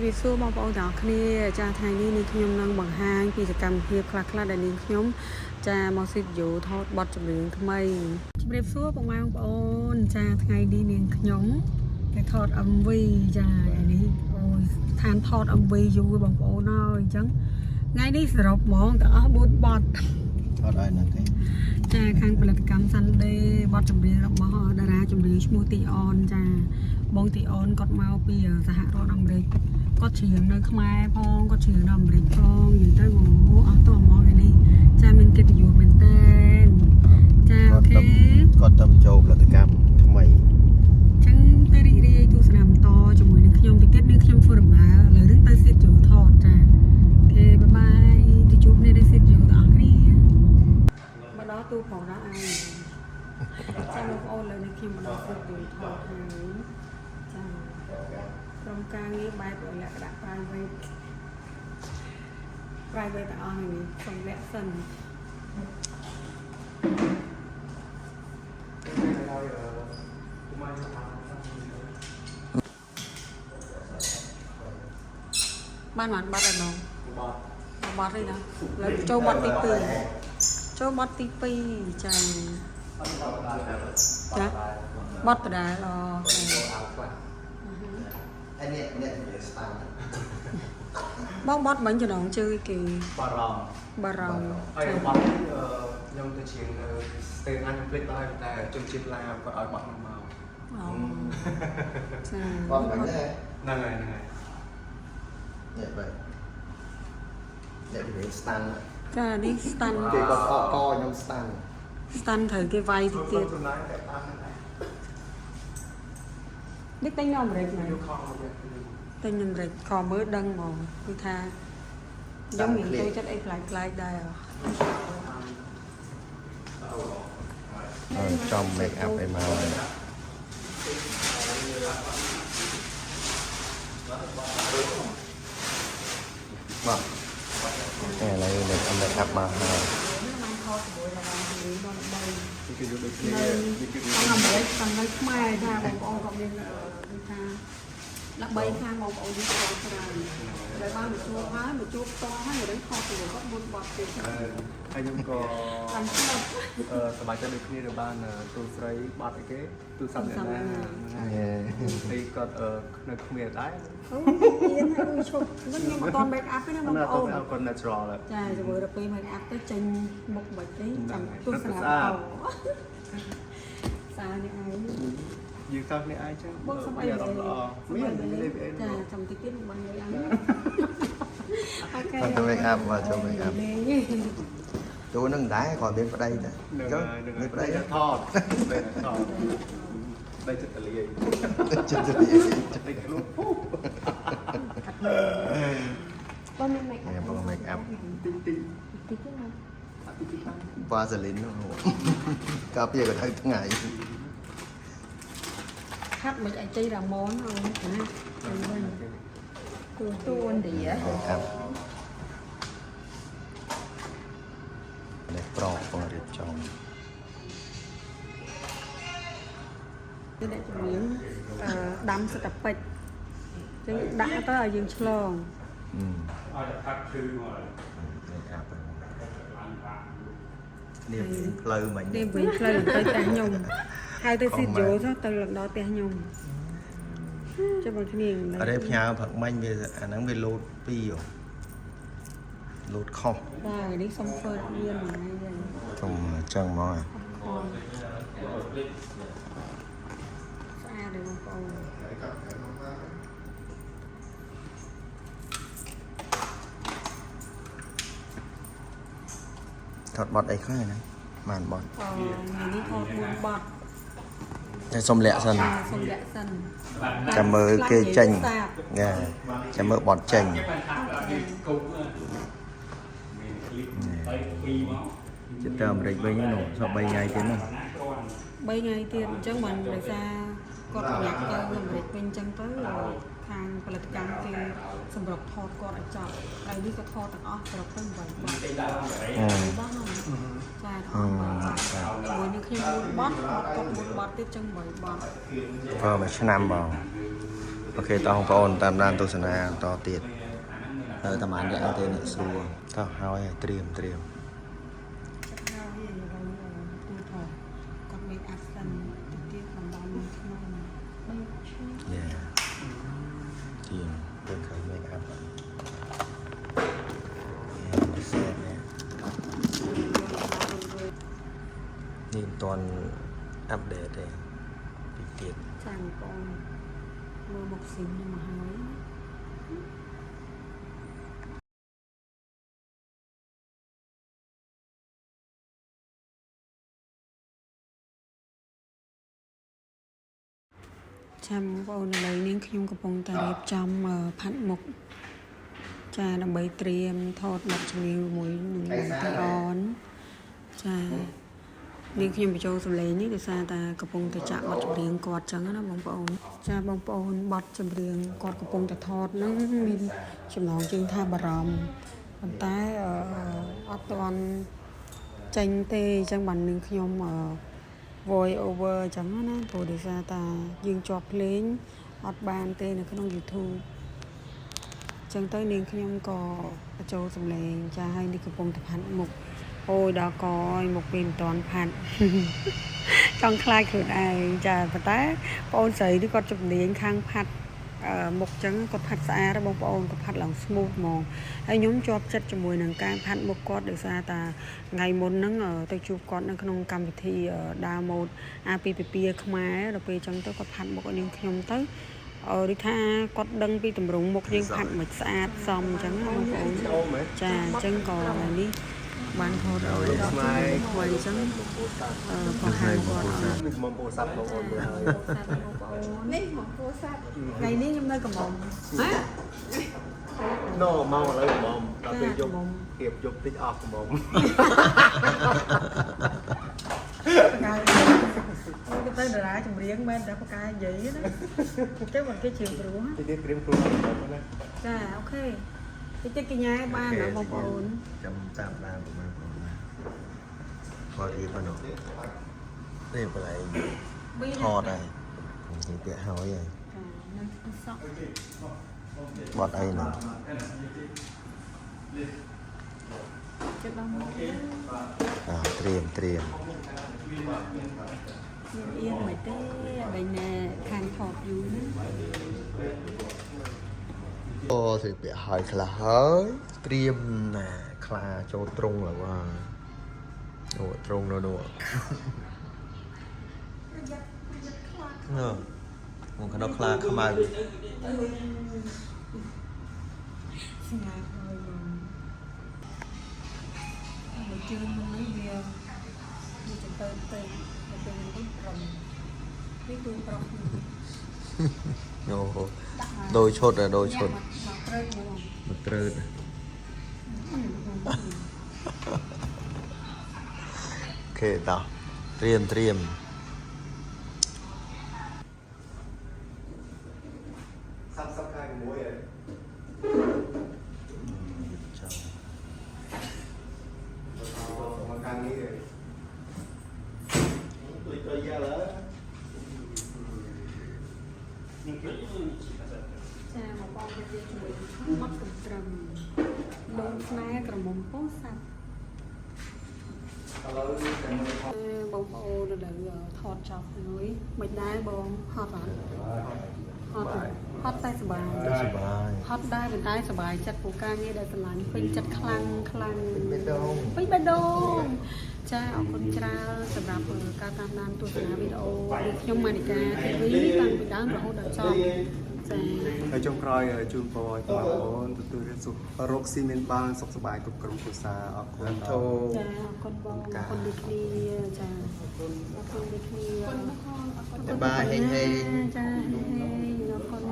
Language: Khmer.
ជំរាបសួរបងប្អូនទាំងអស់គ្នាចាថ្ងៃនេះនាងខ្ញុំនឹងបង្ហាញពីសកម្មភាពខ្លះៗដែលនាងខ្ញុំចាមកស្ទូឌីយោថតបទចម្រៀងថ្មីជំរាបសួរពុកម៉ែបងប្អូនចាថ្ងៃនេះនាងខ្ញុំទៅថត MV ចាថ្ងៃនេះអូយឋានថត MV យូរបងប្អូនហើយអញ្ចឹងថ្ងៃនេះសរុបហ្មងទាំងអស់4បទ ថតឲ្យហ្នឹងទេ ចាខាងផលិតកម្ម Sunday បទចម្រៀងរបស់តារាចម្រៀងឈ្មោះទីអនចាបងទីអនគាត់មកពីសហរដ្ឋអាមេរិកគាត់ច្រៀងនៅខ្មែរផងគាត់ច្រៀងនៅអាមេរិកផងនិយាយទៅអូអស់តហ្មងថ្ងៃនេះចាមានកិត្តិយសមែនតើចា OK គាត់ទៅចូលផលិតកម្មថ្មី ចឹងទៅរីករាយទស្សនាបន្តជាមួយនឹងខ្ញុំតិចទៀតនឹងខ្ញុំធ្វើដំណើរឥឡូវហ្នឹងទៅស្ទូឌីយោថតចា OK bye bye ទៅជួបគ្នានៅស្ទូឌីយោទាំងអស់គ្នាមកដល់ទូផងដល់ឯង ចាបងប្អូនលើនេះខ្ញុំមកដល់ស្ទូឌីយោថតហើយចាក្រុមការងារបែបលក្ខណៈ private private ទាំងអស់នេះសូមលាក់សិនបានបានបាត់ហើយបងបាត់ហើយណាឥឡូវចូលបាត់ទី2ចូលបាត់ទី2ចាចាបាត់ដដែលអូ អនេះអ្នកនិយាយស្តាន់ បងបត់មិញចំណងជើងគេ បារម្ភ បារម្ភ ហើយបត់នេះខ្ញុំទៅជាងនៅស្ទើរណាស់ខ្ញុំភ្លេចដល់ហើយតែជនជាតិឡាវគាត់ឲ្យបត់ខ្ញុំមក អូចា គាត់មិនដែរ ហ្នឹងហើយហ្នឹងហើយ នេះបែបអ្នកនិយាយស្តាន់ ចានេះស្តាន់ គេគាត់អកកខ្ញុំស្តាន់ ស្តាន់ត្រូវគេវាយតិចទៀត ខ្លួនឯងតែតាមហ្នឹងឯង នេះទិញនៅអាមេរិកមែន យកខំមកទៀត ទិញនៅអាមេរិកក៏មើលដឹងហ្មងគឺថាខ្ញុំមានចូលចិត្តអីប្លែកៗដែរ ចំ make up អីមកបាទឥឡូវ make up មកហើយ បានថតជាមួយរវាងជំនាញដល់3 គេយកដូចគ្នា នៅ គេ ក្នុងអាមេរិកទាំងនៅខ្មែរថាបងប្អូនក៏មានគឺថាដើម្បីខាងបងប្អូននេះក៏ច្រើនដែលបានមកជួបហើយមកជួបតហើយរឿងថតជាមួយគាត់មុនបត់ទៀត ហើយខ្ញុំក៏ តាមឆ្លប់ សប្បាយចិត្តដូចគ្នាដែលបានទូស្រីបត់អីគេទូរស័ព្ទអ្នកណាហ្នឹងហើយហើយគាត់នៅគ្មានដែរ អូៀនហើយឈប់នឹងខ្ញុំអត់ត make up ទេណាបង ណា ប្អូន គាត់ natural ចាជាមួយដល់ពេល make up ទៅចេញមុខមិនទេចាំទស្សនាបន្តសារនេះឯង យើងតើគ្នាឯងចឹង បងសុំអី អារម្មណ៍ល្អមានមានអី ចាចាំតិចទៀតបានលុយអញ OK ចូល make up បាទចូល make up ទូនឹងដែរគាត់មានប្តីដែរ ហ្នឹង អញ្ចឹង ហើយហ្នឹង មានប្តី ហើយថតបែរថតបែរចិត្តតលាយ ចិត្តទៅ តែខ្លួនពុះ បងមាន make នេះបង make up ទីទី តិចទេណា អត់ទីទីបាន វ៉ាសេលីននោះកាពីក៏ទៅថ្ងៃ ហាត់មិនអីចេញរ៉ាម៉នអូនណាចេញវិញ ទូទូឥណ្ឌា make up នេះប្រកបងរៀបចំ គឺអ្នកជំនាញអឺដាំសិតតែពេជ្រចឹងដាក់ទៅឲ្យយើងឆ្លង អឺ ឲ្យតែផឹកឈឺមក make up នេះផ្លូវមិញ នេះវិញផ្លូវទៅផ្ទះខ្ញុំហើយទៅស៊ីយោទៅទៅឡើងដល់ផ្ទះខ្ញុំចុះបងគ្នា អរេផ្ញើផឹកមិញវាអាហ្នឹងវាលោតពីរហ៎លោតខុស បាទនេះសុំធ្វើមានមួយថ្ងៃវិញ ធំអញ្ចឹងហ្មង ខំស្អាតទេបងប្អូន ថតបត់អីខ្លះហ្នឹងបានបត់ អឺថ្ងៃនេះថត4បទ តែសុំលាក់សិន ចាសុំលាក់សិន ចាំមើលគេចេញញ៉ាចាំមើលបត់ចេញ គេបានថាអត់មានគប់មានคลิป3 2មក ចិត្តទៅអាមេរិកវិញនោះសល់3ថ្ងៃទៀតនោះ ណាគ្រាន់ 3ថ្ងៃទៀតអញ្ចឹងបានដោយសារគាត់ប្រញាប់ទៅអាមេរិកវិញអញ្ចឹងទៅខាងផលិតកម្មគេសម្រាប់ថតគាត់ឲ្យចប់ហើយនេះក៏ថតទាំងអស់សរុបទៅ8បទ គេដាក់អាមេរិក 8បទហ្នឹងចាទាំងអស់8បទជាមួយនឹងខ្ញុំ4បទគាត់4បទទៀតចឹង8បទ ធ្វើមួយឆ្នាំបង OK តោះបងប្អូនតាមដានទស្សនាបន្តទៀត ទៅតែបានយ៉ាងទេអ្នកស្រួល តោះហើយហើយត្រៀមត្រៀម ហើយឥឡូវទូថតគាត់ make up សិនទៅទៀតដំបងនៅក្នុង យ៉ាជាងទៅឃើញ make up ហើយពិសេសណាស់នេះមិនទាន់ update ទេពីទៀត ចាបងប្អូនមើលមុខស៊ីមនេះមកហើយចាំបងប្អូនឥឡូវនេះខ្ញុំកំពុងតែរៀបចំផាត់មុខចាដើម្បីត្រៀមថតបទចម្រៀងជាមួយនឹងបងទីអនចានាងខ្ញុំបញ្ចូលសំឡេងនេះដោយសារតែកំពុងតែចាក់បទចម្រៀងគាត់ចឹងណាបងប្អូនចាបងប្អូនបទចម្រៀងគាត់កំពុងតែថតហ្នឹងមានចំណងជើងថាបារម្ភប៉ុន្តែអត់ទាន់ចេញទេអញ្ចឹងបាននាងខ្ញុំអឺ voice over អញ្ចឹងណាព្រោះដោយសារតាយើងជាប់ភ្លេងអត់បានទេនៅក្នុង YouTube អញ្ចឹងទៅនាងខ្ញុំក៏បញ្ចូលសំឡេងចាហើយនេះកំពុងតែផាត់មុខអូយដល់កអើយមុខពេលមិនតាន់ផាត់ ចង់ខ្លាចខ្លួនឯងចាប៉ុន្តែបងអូនស្រីនេះគាត់ជំនាញខាងផាត់មុខចឹងគាត់ផាត់ស្អាតបងប្អូនគាត់ផាត់ឡើង smooth ហ្មងហើយខ្ញុំជាប់ចិត្តជាមួយនឹងការផាត់មុខគាត់ដោយសារតាថ្ងៃមុនហ្នឹងទៅជួបគាត់នៅក្នុងកម្មវិធីដើរម៉ូដអាពាហ៍ពិពាហ៍ខ្មែរដល់ពេលចឹងទៅគាត់ផាត់មុខឲ្យនាងខ្ញុំទៅដូចថាគាត់ដឹងពីតម្រងមុខយើងផាត់មិនស្អាតសមអញ្ចឹងណាបងប្អូន អូមែន ចាអញ្ចឹងក៏នេះបានថតឲ្យ ស្នេហ៍ ខ្វៃអញ្ចឹងបង្ហាញគាត់ឲ្យ មានកំពោសាប់បងប្អូនមើលហើយ នេះមកពោសាត់ ថ្ងៃនេះខ្ញុំនៅកំមុំហ៎ ណូមកឥឡូវកំមុំដល់ពេលយប់គៀបយប់តិចអស់កំមុំ បកាយគេទៅតារាចម្រៀងមែនតែបកាយនិយាយណាទៅមិនគេច្រៀងព្រោះ តិចទៀតត្រៀមខ្លួនកំមុំណា ចា OK តិចតិចកញ្ញាបានណាបងប្អូន ចាំតាមដានបងប្អូនណាគាត់រៀបមកនោះនេះកន្លែងថតហើយនិយាយពាក្យហើយហើយ ចានៅធ្វើសក់ បត់អីហ្នឹង ចិត្តដល់មក អើត្រៀមត្រៀម មានអៀនមិនទេបែរណែខាងថតយូរណា អូស្រីពាក្យហើយខ្លះហើយត្រៀមណាខ្លាចូលត្រង់ឡើយអូត្រង់នៅនោះណ៎មកក្នុងខ្លាខ្មៅ ស្ងាត់ហើយបងហើយជើងមុននេះវាវាចទៅទៅទៅពេលនេះត្រង់នេះគឺប្រុស អូដូរឈុតហ៎ដូរឈុត មកត្រូវមក មកត្រើត OK តោះត្រៀមត្រៀម 30ខែ6ហើយ ចាំ មកកាងនេះហើយដូចទៅយ៉ាឡើ ចាមកបងទៅជាមួយមកកំត្រឹមលងស្នេហ៍ក្រមុំពោធិ៍សាត់ ឥឡូវតែមើលថត បងប្អូនឥឡូវថតចប់ហើយមិនដែរបងហត់អត់ហត់ហត់តែសប្បាយ សប្បាយ ហត់ដែរប៉ុន្តែសប្បាយចិត្តពូការងារដែលស្រឡាញ់ពេញចិត្តខ្លាំងខ្លាំង បេះដូង ពេញបេះដូងចាអរគុណច្រើនសម្រាប់ការតាមដានទស្សនាវីដេអូនេះខ្ញុំម៉ានិកា TV តាំងពីដើមរហូតដល់ចប់ចា ហើយចុងក្រោយជូនពរឲ្យបងប្អូនទទួលសុខរកស៊ីមានបានសុខសប្បាយគ្រប់ក្រុមគ្រួសារអរគុណ ធូ ចាអរគុណបងអរគុណដូចគ្នាចាអរគុណអរគុណដូចគ្នាអរគុណ បាយហេងហេង ចាហេងហេងអរគុណ